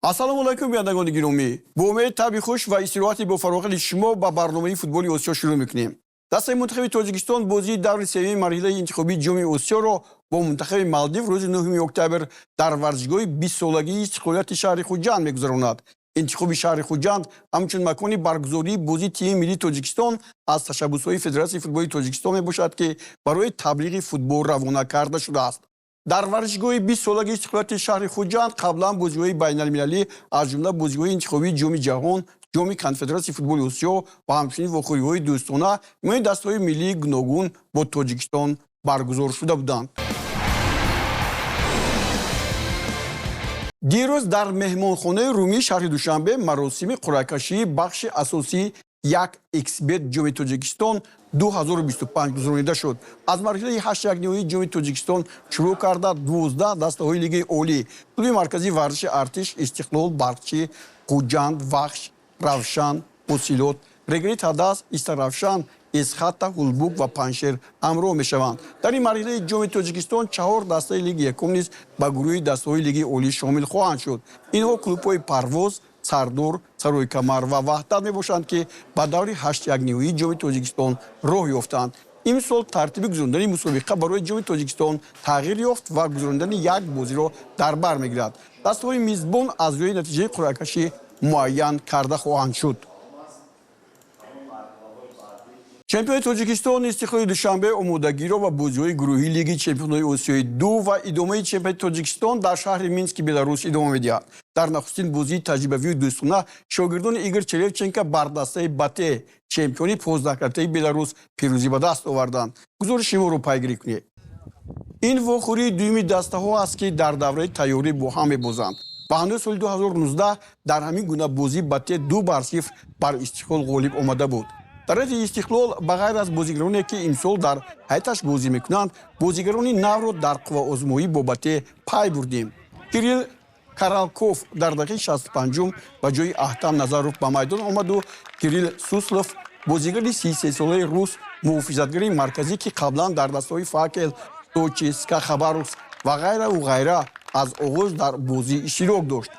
Ассалому алайкум, бинандагони гиромӣ. Бо умеди табъи хуш ва истироҳати бофароғати шумо ба барномаи футболи Осиё шурӯъ мекунем. Дастаи мунтахаби Тоҷикистон бозии даври сеюми марҳилаи интихобии Ҷоми Осиёро бо мунтахаби Малдив рӯзи 9 октябр дар варзишгоҳи 20-солагии истиқлолияти шаҳри Хуҷанд мегузаронад. Интихоби шаҳри Хуҷанд ҳамчун макони баргузории бозии тими миллии Тоҷикистон аз ташаббусҳои Федератсияи футболи Тоҷикистон мебошад, ки барои таблиғи футбол равона карда шудааст. Дар варзишгоҳи 20-солагии истиқлолияти шаҳри Хуҷанд қаблан бозиҳои байналмилалӣ, аз ҷумла бозиҳои интихобии Ҷоми ҷаҳон, Ҷоми Конфедератсияи футболи Осиё ва ҳамчунин вохӯриҳои дӯстона миёни дастаҳои миллии гуногун бо Тоҷикистон баргузор шуда буданд. Дирӯз дар меҳмонхонаи Румии шаҳри Душанбе маросими қуръакашии бахши асосии 1 xBet Ҷоми Тоҷикистон 2025 гузаронида шуд. Аз марҳилаи 8-якниҳоии Ҷоми Тоҷикистон шурӯъ карда 12 дастаҳои Лигаи Олӣ, клуби марказии варзиши Артиш, Истиқлол, Барқчӣ, Хуҷанд, Вахш, Равшан, Ҳосилот, Регри Тадас, Истаравшан, Эсхата, Ҳулбук ва Панҷшер ҳамроҳ мешаванд. Дар ин марҳилаи Ҷоми Тоҷикистон 4 дастаи Лиги якум низ ба гурӯҳи дастаҳои Лигаи Олӣ шомил хоҳанд шуд. Инҳо клубҳои Парвоз, Сардор, Саройкамар ва Ваҳдат мебошанд, ки ба даври 8-якниҳоии Ҷоми Тоҷикистон роҳ ёфтанд. Имсол тартиби гузарондани мусобиқа барои Ҷоми Тоҷикистон тағйир ёфт ва гузарондани як бозиро дар бар мегирад. Дастаҳои мизбон аз рӯи натиҷаи қуръакашӣ муайян карда хоҳанд шуд. Чемпиони Тоҷикистон Истиқлоли Душанбе омодагиро ба бозиҳои гурӯҳии Лиги чемпионҳои Осиёи 2 ва идомаи чемпионати Тоҷикистон дар шаҳри Мински Беларус идома медиҳад. Дар нахустин бозии таҷрибавию дӯстона шогирдони Игор Черевченко бар дастаи Бате, чемпиони 15-кратаи Беларус, пирӯзӣ ба даст оварданд. Гузориши моро пайгирӣ кунед. Ин вохӯрии дуюми дастаҳо аст, ки дар давраи тайёрӣ бо ҳам мебозанд. Ва ҳанӯз соли 2019 дар ҳамин гуна бозӣ Бате 2-0 бар Истиқлол ғолиб омада буд. Дар ҳайати Истиқлол ба ғайр аз бозигароне, ки имсол дар ҳайаташ бозӣ мекунанд, бозигарони навро дар қувваозмоӣ бо Бате пай бурдем. Кирилл Каралков дар дақиқаи 65 ба ҷои Аҳтам Назаров ба майдон омаду Кирилл Суслов, бозигари 33-солаи рус, муҳофизатгари марказӣ, ки қаблан дар дастаҳои Факел, Сочи, СКА Хабаровск ва ғайраву ғайра аз оғоз дар бозӣ иштирок дошт.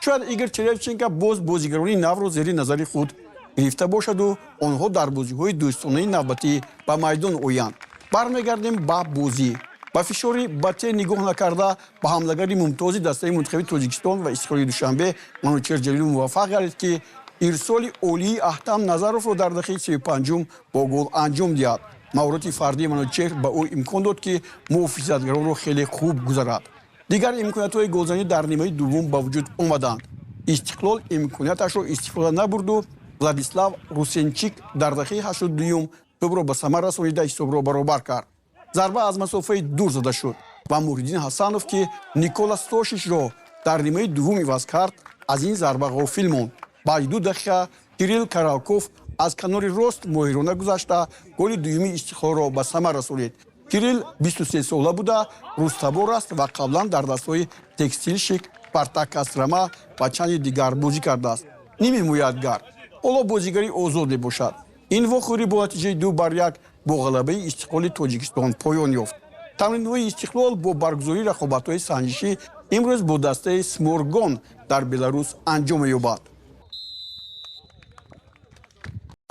Шояд Игор Черевченко боз бозигарони навро зери назари худ гирифта бошаду онҳо дар бозиҳои дӯстонаи навбатӣ ба майдон оянд. Бармегардем ба бозӣ. Ба фишори Бате нигоҳ накарда ба ҳамлагари мумтози дастаи мунтахаби Тоҷикистон ва Истиқлоли Душанбе Манучеҳр Ҷалилов муваффақ гардид, ки ирсоли олии Аҳтам Назаровро дар дақиқаи 35 бо гол анҷом диҳад. Маҳорати фардии Манучеҳр ба ӯ имкон дод, ки муҳофизатгаронро хеле хуб гузарад. Дигар имкониятҳои голзанӣ дар нимаи дуввум ба вуҷуд омаданд. Истиқлол имконияташро истифода набурду Владислав Русенчик дар дақиқаи 82 тӯбро ба самар расонида ҳисобро баробар кард. Зарба аз масофаи дур зада шуд ва Муҳриддин Ҳасанов, ки Никола Стошичро дар нимаи дуввум иваз кард, аз ин зарба ғофил монд. Баъди 2 дақиқа Кирилл Каралков аз канори рост моҳирона гузашта голи дуюми Истиқлолро ба самар расонид. Кирилл 23 сола буда, рустабор аст ва қаблан дар дастҳои Текстилшик, Спартак Кострама ва чанди дигар бозӣ кардааст. Ними ҳимоятгар ҳоло бозигари озод мебошад. Ин вохӯрӣ бо натиҷаи 2-1 бо ғалабаи Истиқлоли Тоҷикистон поён ёфт. Тамринҳои Истиқлол бо баргузории рақобатҳои санҷишӣ имрӯз бо дастаи Сморгон дар Беларус анҷом меёбад.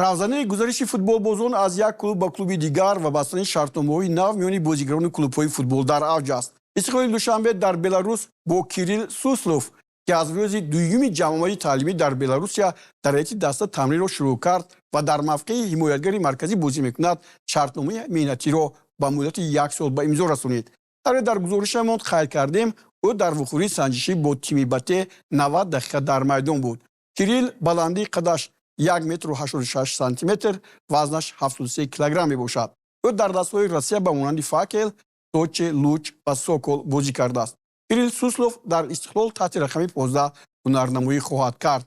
Равзанаи гузариши футболбозон аз як клуб ба клуби дигар ва бастани шартномаҳои нав миёни бозигарони клубҳои футбол дар авҷ аст. Истиқлоли Душанбе дар Беларус бо Кирилл Суслов, ки аз рӯзи дуюми ҷамъомади таълимӣ дар Беларусия дар ҳайати даста тамринро шурӯъ кард ва дар мавқеи ҳимоятгари марказӣ бозӣ мекунад, шартномаи меҳнатиро ба муддати як сол ба имзо расонид. Тавре дар гузоришамон қайд кардем, ӯ дар вухӯрии санҷишӣ бо тими Бате 90 дақиқа дар майдон буд. Кирилл баландии қадаш 1 метру 86 сантиметр, вазнаш 73 килограмм мебошад. Ӯ дар дастҳои Россия ба монанди Факел, Сочи, Луч ва Сокол бозӣ кардааст. Кирилл Суслов дар Истиқлол таҳти рақами 15 ҳунарнамоӣ хоҳад кард.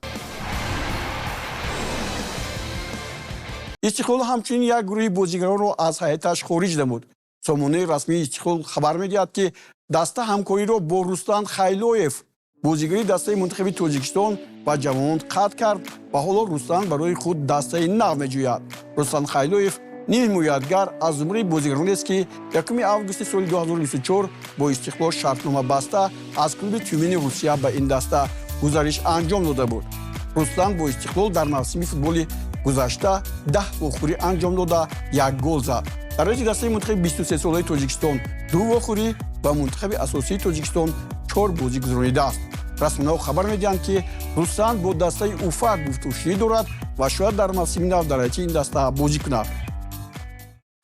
Истиқлол ҳамчунин як гурӯҳи бозигаронро аз ҳайаташ хориҷ намуд. Сомонаи расмии Истиқлол хабар медиҳад, ки даста ҳамкориро бо Рустам Хайлоев, бозигари дастаи мунтахаби Тоҷикистон ва ҷавонон, қатъ кард ва ҳоло Рустам барои худ дастаи нав меҷӯяд. Рустам Хайлоев нимҳимоятгар аз зумраи бозигаронест, ки 1 августи соли 2024 бо Истиқлол шартнома баста аз клуби Тюмени Русия ба ин даста Гузариш анҷом дода буд. Руслан бо Истиқлол дар мавсими футболи гузашта 10 вохӯрӣ анҷом дода, як гол зад. Дар ҳайати дастаи мунтахаби 23-солаи Тоҷикистон 2 вохӯрӣ ва мунтахаби асосии Тоҷикистон 4 бозӣ гузаронидааст. Расонаҳо хабар медиҳанд, ки Руслан бо дастаи Уфа гуфтушунӣ дорад ва шояд дар мавсими нав дар ҳайати ин даста бозӣ кунад.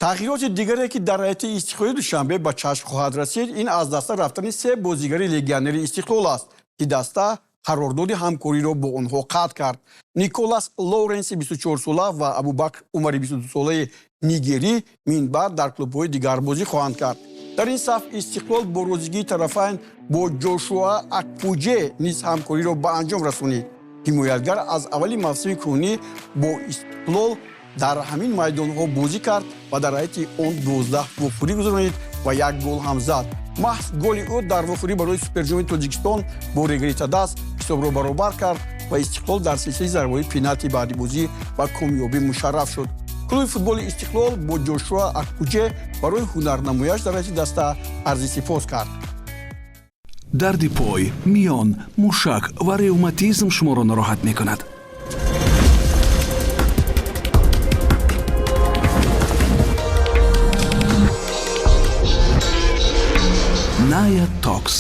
Тағйироти дигаре, ки дар ҳайати Истиқлоли Душанбе ба чашм хоҳад расид, ин аз даста рафтани се бозигари легионери Истиқлол аст, ки даста қарордоди ҳамкориро бо онҳо қатъ кард. Николас Лоуренси 24-сола ва Абубакр Умари 22-солаи нигерӣ минбаъд дар клубҳои дигар бозӣ хоҳанд кард. Дар ин саф Истиқлол бо розигии тарафайн бо Ҷошуа Акпуҷе низ ҳамкориро ба анҷом расонид. Ҳимоятгар аз аввали мавсими кунунӣ бо Истиқлол дар ҳамин майдонҳо бозӣ кард ва дар ҳайати он 12 вохӯрӣ гузаронид ва як гол ҳам зад. Маҳз голи ӯ дар вохӯрӣ барои Суперҷоми Тоҷикистон бо Регар-ТадАЗ ҳисобро баробар кард ва Истиқлол дар силсилаи зарбаҳои пеналти баъди бозӣ ба комёбӣ мушарраф шуд. Клуби футболи Истиқлол бо Ҷошуа Акпуҷе барои ҳунарнамояш дар ҳайати даста арзи сипос кард. Дарди пой, миён, мушак ва ревматизм шуморо нороҳат мекунад? Ная Токс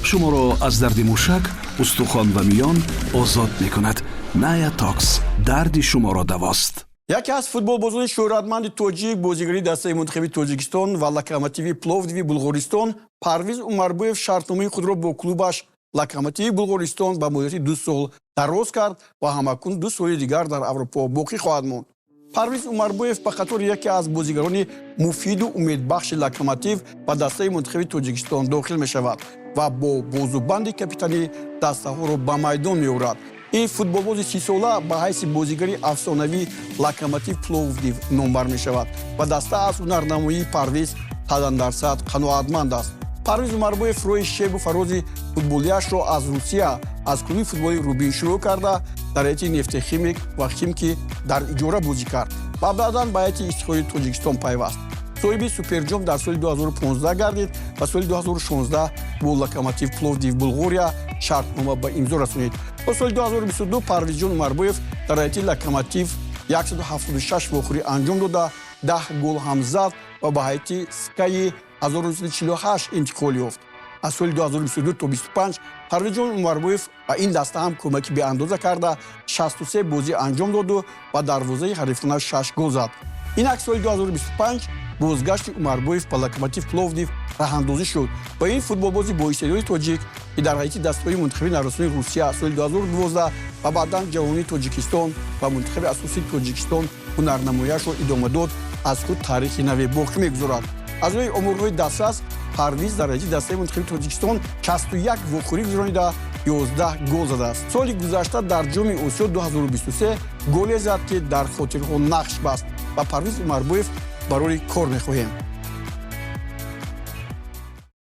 шуморо аз дарди мушак, устухон ва миён озод мекунад. Ная Токс дарди шуморо давост. Яке аз футболбозони шӯҳратманди тоҷик, бозигари дастаи мунтахаби Тоҷикистон ва Локомотиви Пловдиви Булғористон Парвиз Умарбоев шартномаи худро бо клубаш Локомотиви Булғористон ба муддати 2 сол дароз кард ва ҳамакун 2 соли дигар дар Аврупо боқӣ хоҳад монд. Парвиз Умарбоев ба қатори яке аз бозигарони муфиду умедбахши Локомотив ба дастаи мунтахаби Тоҷикистон дохил мешавад ва бо бозубанди капитанӣ дастаҳоро ба майдон меорад. Ин футболбози 30-сола ба ҳайси бозигари афсонавии Локомотив Пловдив номбар мешавад ва даста аз ҳунарнамоии Парвиз 100% қаноатманд аст. Парвиз Умарбоев роҳи шебу фарози футболиашро аз Русия аз клуби футболи Рубин шурӯъ карда, дар ҳайати Нефтехимик ва Химки дар иҷора бозӣ кард ва баъдан ба ҳайати Истиқлоли Тоҷикистон пайваст. Соҳиби Суперҷом дар соли 2015 гардид ва соли 2016 бо Локомотив Пловдив Булғория шартнома ба имзо расонид. То соли 2022 Парвизҷон Умарбоев дар ҳайати Локомотив 176 вохӯрӣ анҷом дода, 10 гол ҳам зад ва ба ҳайати Скаи 1948 интиқол ёфт. Аз соли 2022 то 25 Парвизҷон Умарбоев ба ин даста ҳам кӯмаки беандоза карда, 63 бозӣ анҷом доду ва дарвозаи ҳарифона 6 гол зад. Инак соли 2025 бозгашти Умарбоев ба Локомотив Пловдив раҳандозӣ шуд ва ин футболбози боистеъдоди тоҷик, ки дар ҳайати дастаҳои мунтахаби нарасони Русия соли 2012 ва баъдан ҷавонии Тоҷикистон ва мунтахаби асосии Тоҷикистон ҳунарнамояшро идома дод, аз худ таърихи наве боқӣ мегузорад. Аз рӯи оморҳои дастрас Парвиз дар ҳайати дастаи мунтахаби Тоҷикистон 61 вохӯрӣ гузаронида, 11 гол задааст. Соли гузашта дар Ҷоми Осиё 2023 голе зад, ки дар хотирҳо нақш баст ва Парвиз Умарбоев барои кор мехоҳем.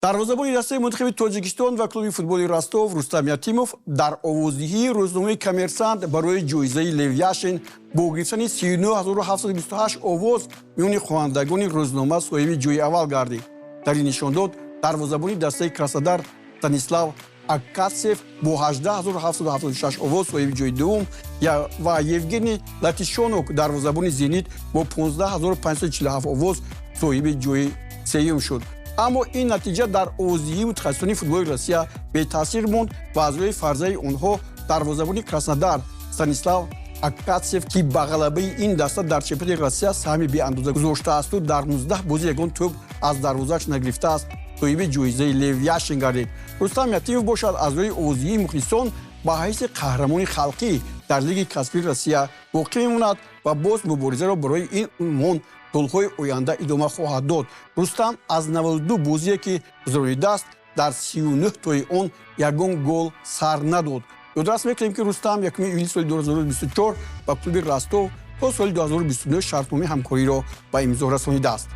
Дарвозабони дастаи мунтахаби Тоҷикистон ва клуби футболи Ростов Рустам Ятимов дар овоздиҳии рӯзномаи Коммерсант барои ҷоизаи Лев Яшин бо гирифтани 39728 овоз миёни хонандагони рӯзнома соҳиби ҷои аввал гардид. Дар ин нишондод дарвозабони дастаи Краснодар Станислав Акацев бо 18776 овоз соҳиби ҷои дуввум ва Евгений Латишонок, дарвозабони Зенит, бо 15547 овоз соҳиби ҷои сеюм шуд. Аммо ин натиҷа дар овоздиҳии мутахассисони футболи Россия бетаъсир монд ва аз рӯи фарзаи онҳо дарвозабони Краснодар Станислав Акацев, ки ба ғалабаи ин даста дар чемпионати Россия саҳми беандоза гузоштаасту дар 19 бозӣ ягон тӯб аз дарвозааш нагирифтааст, соҳиби ҷоизаи Лев Яшин гардид. Рустам Ятимов бошад, аз рӯи овоздиҳии мухлисон ба ҳайси қаҳрамони халқӣ дар лиги касбии Россия боқӣ мемонад ва боз муборизаро барои ин унвон солҳои оянда идома хоҳад дод. Рустам аз 92 бозие, ки гузаронидааст, дар 39 тои он ягон гол сар надод. Ёдрас мекунем, ки Рустам 1 июли соли 2024 ба клуби Ростов то соли 2029 шартномаи ҳамкориро ба имзо расонидааст.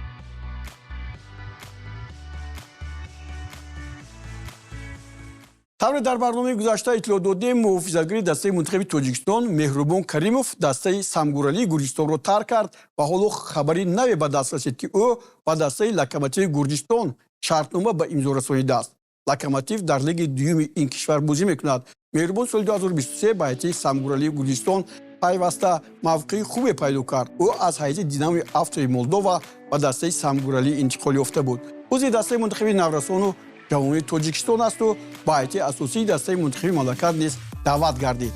Тавре дар барномаи гузашта иттилоъ додем, муҳофизатгари дастаи мунтахаби Тоҷикистон Меҳрубон Каримов дастаи Самгуралии Гурҷистонро тарк кард ва ҳоло хабари наве ба даст расид, ки ӯ ба дастаи Локомотиви Гурҷистон шартнома ба имзо расонидааст. Локомотив дар лиги дуюми ин кишвар бозӣ мекунад. Меҳрубон соли 2023 ба ҳайати Самгуралии Гурҷистон пайваста мавқеи хубе пайдо кард. Ӯ аз ҳайати Динамои Автои Молдова ба дастаи Самгуралӣ интиқол ёфта буд. Узви дастаи мунтахаби наврасону ҷавонони Тоҷикистон асту ба ҳайати асосии дастаи мунтахаби мамлакат низ даъват гардид.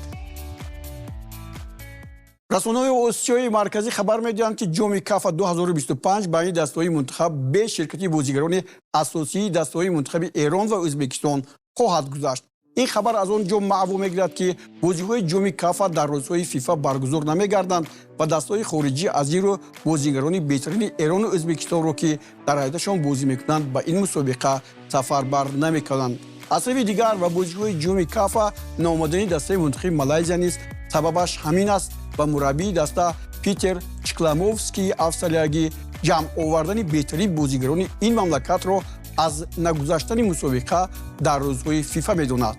Расонаҳои Осиёи Марказӣ хабар медиҳанд, ки Ҷоми Кафа 2025 байни дастаҳои мунтахаб бе ширкати бозигарони асосии дастаҳои мунтахаби Эрон ва Ӯзбекистон хоҳад гузашт. Ин хабар аз он ҷо маъво мегирад, ки бозиҳои Ҷоми Кафа дар рӯзҳои ФИФА баргузор намегарданд ва дастаҳои хориҷӣ аз ин рӯ бозигарони беҳтарини Эрону Ӯзбекистонро, ки дар ҳайаташон бозӣ мекунанд, ба ин мусобиқа сафарбар намекунанд. Аз тарафи дигар, ба бозиҳои Ҷоми Кафа наомадани дастаи мунтахаби Малайзия низ сабабаш ҳамин аст ва мураббии даста Питер Чикламовскии австралиягӣ ҷамъ овардани беҳтарин бозигарони ин мамлакатро аз нагузаштани мусобиқа дар рӯзҳои ФИФА медонад.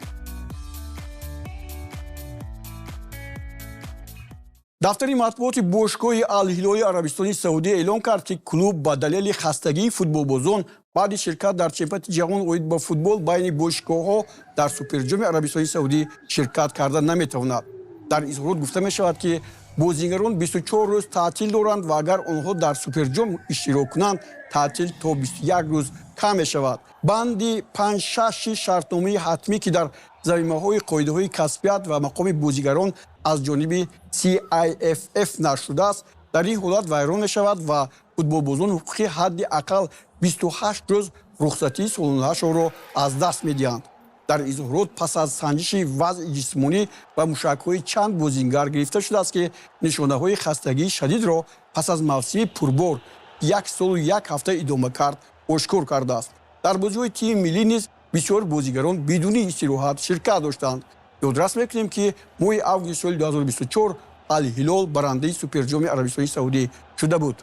Дафтари матбуоти бошгоҳи Алҳилоли Арабистони Саудӣ эълон кард, ки клуб ба далели хастагии футболбозон баъди ширкат дар чемпионати ҷаҳон оид ба футбол байни бошгоҳҳо дар Суперҷоми Арабистони Саудӣ ширкат карда наметавонад. Дар изҳорот гуфта мешавад, ки бозигарон 24 рӯз таътил доранд ва агар онҳо дар Суперҷом иштирок кунанд, таътил то 21 рӯз кам мешавад. Банди 5-6 шартномаи ҳатмӣ, ки дар замимаҳои қоидаҳои касбият ва мақоми бозигарон аз ҷониби CIFF нашр шудааст, дар ин ҳолат вайрон мешавад ва футболбозон ҳуқуқи ҳадди ақал 28 рӯз рухсатии солонаашонро аз даст медиҳанд. Дар изҳорот пас аз санҷиши вазъи ҷисмонӣ ва мушакҳои чанд бозингар гирифта шудааст, ки нишонаҳои хастагии шадидро пас аз мавсими пурбор як солу як ҳафта идома кард ошкор кардааст. Дар бозиҳои тими миллӣ низ бисёр бозигарон бидуни истироҳат ширкат доштанд. Ёдрас мекунем, ки моҳи августи соли 2024 Алҳилол барандаи Суперҷоми Арабистони Саудӣ шуда буд.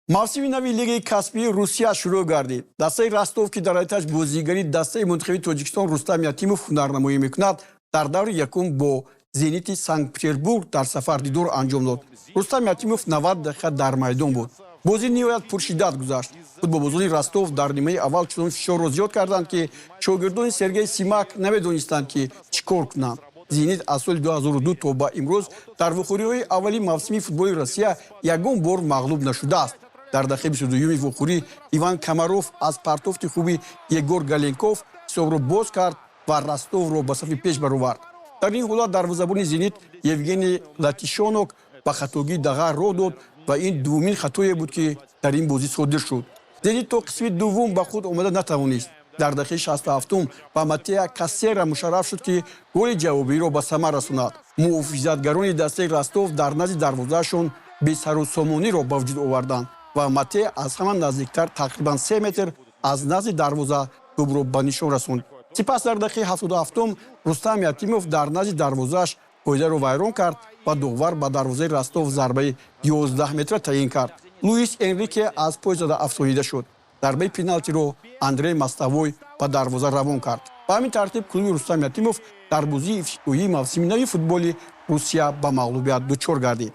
Мавсими нави Лигаи касбии Русия шурӯъ гардид. Дастаи Ростов, ки дар ҳайаташ бозигари дастаи мунтахаби Тоҷикистон Рустам Ятимов ҳунарнамоӣ мекунад, дар даври якум бо Зенити Санкт-Петербург дар сафар дидор анҷом дод. Рустам Ятимов 90 дақиқа дар майдон буд. Бозӣ ниҳоят пуршиддат гузашт. Футболбозони Ростов дар нимаи аввал чунон фишорро зиёд карданд, ки шогирдони Сергей Симак намедонистанд, ки чӣ кор кунанд. Зенит аз соли 2002 то ба имрӯз дар вохӯриҳои аввали мавсими футболи Россия ягон бор мағлуб нашудааст. Дар дақиқаи 22-юми вохӯрӣ Иван Комаров аз партофти хуби Егор Галенков ҳисобро боз кард ва Ростовро ба сафи пеш баровард. Дар ин ҳолат дарвозабони Зенит Евгений Латишонок ба хатогии дағар роҳ дод ва ин дуввумин хатое буд, ки дар ин бозӣ содир шуд. Зенит то қисми дуввум ба худ омада натавонист. Дар дақиқаи 67-ум ба Матеа Кассера мушарраф шуд, ки голи ҷавобиро ба самар расонад. Муҳофизатгарони дастаи Ростов дар назди дарвозаашон бесарусомониро ба вуҷуд оварданд ва Мате аз ҳама наздиктар тақрибан 3 метр аз назди дарвоза тӯбро ба нишон расонд. Сипас дар дақиқаи 77-ум Рустам Ятимов дар назди дарвозааш қоидаро вайрон кард ва довар ба дарвозаи Ростов зарбаи 11 метра таъин кард. Луис Энрике аз пой зада афтонида шуд. Зарбаи пеналтиро Андрей Мостовой ба дарвоза равон кард. Ба ҳамин тартиб клуби Рустам Ятимов дар бозии ифтитоҳии мавсими нави футболи Русия ба мағлубият дучор гардид.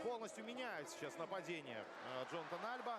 Полностью меняет сейчас нападение Джонатан Альба.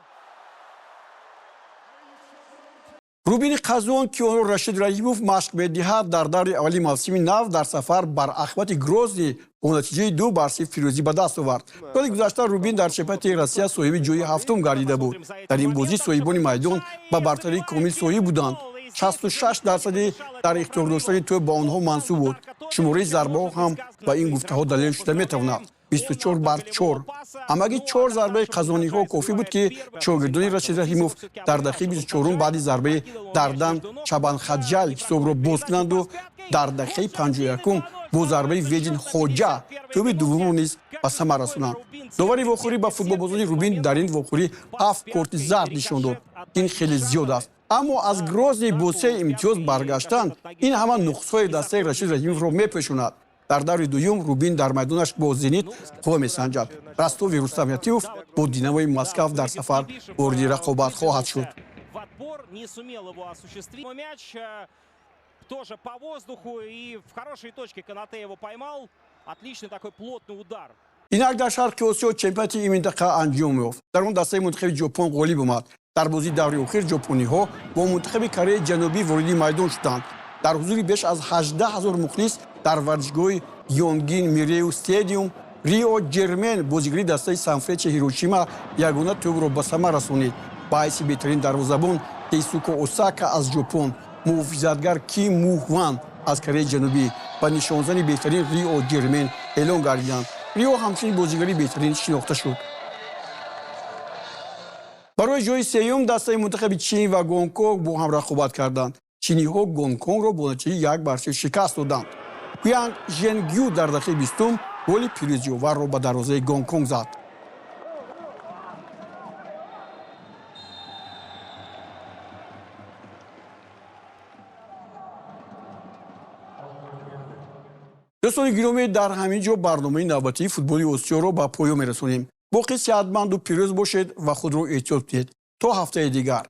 Рубини Қазон, ки онро Рашид Раҳимов машқ медиҳад, дар даври аввали мавсими нав дар сафар бар Ахмати Грозний бо натиҷаи 2-0 фирӯзӣ ба даст овард. Соли гузашта Рубин дар чемпионати Россия соҳиби ҷои ҳафтум гардида буд. Дар ин бозӣ соҳибони майдон ба бартарии комил соҳиб буданд. 66% дар ихтиёр доштани тӯб ба онҳо мансуб буд. Шумораи зарбаҳо ҳам ба ин гуфтаҳо далел шуда метавонад. 24-4. Ҳамагӣ 4 зарбаи қазониҳо кофӣ буд, ки шогирдони Рашид Раҳимов дар дақиқаи 24-ум баъди зарбаи Дардан Чабанхаҷал ҳисобро боз кунанду дар дақиқаи 51-ум бо зарбаи Ведин Хоҷа тӯби дуввумро низ ба самар расонанд. Довари вохӯрӣ ба футболбозони Рубин дар ин вохӯрӣ 7 корти зард нишон дод. Ин хеле зиёд аст. Аммо аз Грозний бо 3 имтиёз баргаштан ин ҳама нуқсҳои дастаи Рашид Раҳимовро мепӯшонад. Дар даври дуюм Рубин дар майдонаш бо Зенит қувва месанҷад. Ростови Рустам Ятимов бо Динамои Москав дар сафар вориди рақобат хоҳад шуд. Тоже по воздуху и в хорошей точке Канате его поймал. Отличный такой плотный удар. Инак дар Шарқи Осиё чемпионати ин минтақа анҷом ёфт. Дар он дастаи мунтахаби Ҷопон ғолиб омад. Дар бозии даври охир ҷопониҳо бо мунтахаби Кореяи Ҷанубӣ вориди майдон шуданд. Дар ҳузури беш аз 18 ҳазор мухлис дар варзишгоҳи Ёнгин Миреу Стедиум Рио Ҷермен, бозигари дастаи Санфрече Ҳирочима, ягона тӯбро ба самар расонид. Ба ҳайси беҳтарин дарвозабон Кейсуко Осака аз Ҷопон, муҳофизатгар Ким Мухван аз Кореяи Ҷанубӣ ва нишонзани беҳтарин Рио Ҷермен эълон гардиданд. Рио ҳамчунин бозигари беҳтарин шинохта шуд. Барои ҷои сеюм дастаи мунтахаби Чин ва Гонконг бо ҳам рақобат карданд. Чиниҳо Гонконгро бо натиҷаи 1-3 шикаст доданд. Ҳуянг Женгю дар дақиқаи 20-ум голи пирӯзиоварро ба дарвозаи Гонконг зад. Дӯстони гиромӣ, дар ҳамин ҷо барномаи навбатии футболи Осиёро ба поён мерасонем. Боқӣ сеҳатманду пирӯз бошед ва худро эҳтиёт кунед. То ҳафтаи дигар.